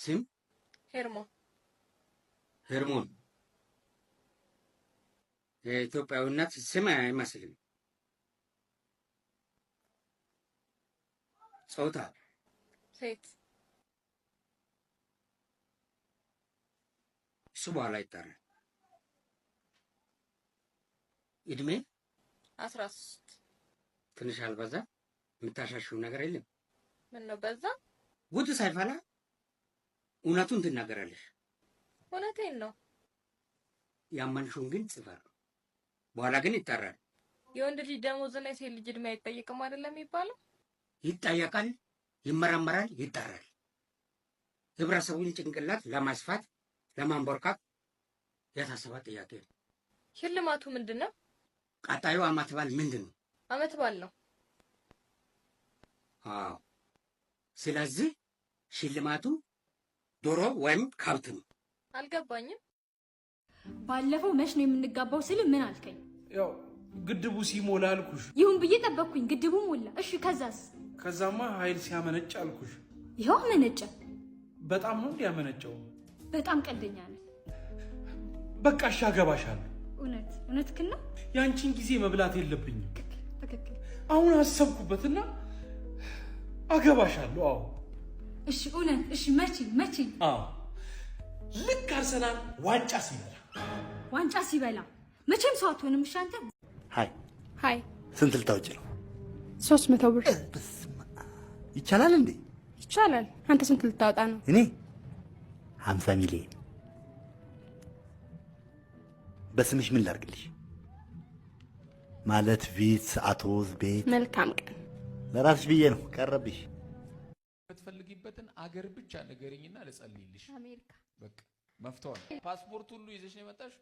ስም? ሄርሞን። ሄርሞን የኢትዮጵያዊነት ስም አይመስልም። ጾታ? ሴት። እሱ በኋላ ይጠራል። እድሜ? 13። ትንሽ አልበዛ? የምታሻሽው ነገር የለም? ምን ነው፣ በዛ? ጉድ ሳይፈላ እውነቱን ትናገራለሽ። እውነቴን ነው። ያመንሽውን ግን ጽፈር። በኋላ ግን ይጠራል። የወንድ ልጅ ደሞዝና የሴት ልጅ እድሜ አይጠየቅም አይደለም የሚባለው? ይጠየቃል፣ ይመረመራል፣ ይጠራል። ህብረተሰቡን ጭንቅላት ለማስፋት፣ ለማንቦርካት የታሰበ ጥያቄ ነው። ሽልማቱ ምንድን ነው? ቀጣዩ ዓመት በዓል ምንድን ነው? አመት በዓል ነው። አዎ። ስለዚህ ሽልማቱ ዶሮ ወይም ከብት ነው። አልገባኝም። ባለፈው መች ነው የምንጋባው ስል ምን አልከኝ? ያው ግድቡ ሲሞላ አልኩሽ። ይሁን ብዬ ጠበቅኩኝ። ግድቡ ሞላ። እሺ፣ ከዛስ? ከዛማ ኃይል ሲያመነጭ አልኩሽ። ይኸው አመነጨ። በጣም ነው እንዲ ያመነጨው። በጣም ቀልደኛ ነህ። በቃ እሺ፣ አገባሻለሁ። እውነት? እውነትህን ነው? ያንቺን ጊዜ መብላት የለብኝም። ትክክል። አሁን አሰብኩበትና አገባሻለሁ። አዎ። እሺ፣ እውነት? እሺ፣ መቼ መቼ? አዎ፣ ልክ አርሰናል ዋንጫ ሲበላ። ዋንጫ ሲበላ። መቼም ሰው አትሆንም። እሺ አንተ። Hi። Hi። ስንት ልታወጪ ነው? 300 ብር። ይቻላል እንዴ? ይቻላል። አንተ ስንት ልታወጣ ነው? እኔ 50 ሚሊዮን። በስምሽ ምን ላድርግልሽ? ማለት ቪትስ፣ አቶዝ፣ ቤት። መልካም ቀን። ለራስሽ ብዬ ነው፣ ቀረብሽ። የምትፈልጊበትን አገር ብቻ ንገሪኝና ልጸልይልሽ። አሜሪካ። በቃ መፍተዋል። ፓስፖርት ሁሉ ይዘሽ ነው የመጣሽ?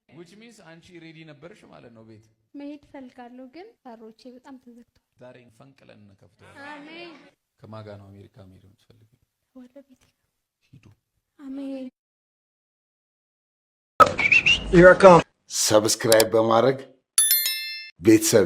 Which means አንቺ ready ነበርሽ ማለት ነው። ቤት መሄድ ፈልጋለሁ፣ ግን በሮቼ በጣም ተዘግተዋል። ዛሬ ፈንቅለን እንከፍተዋለን። አሜን። ከማን ጋር ነው አሜሪካ መሄድ የምትፈልጊው? ከባለቤቴ። ሂዱ። አሜን። Subscribe በማድረግ ቤተሰብ።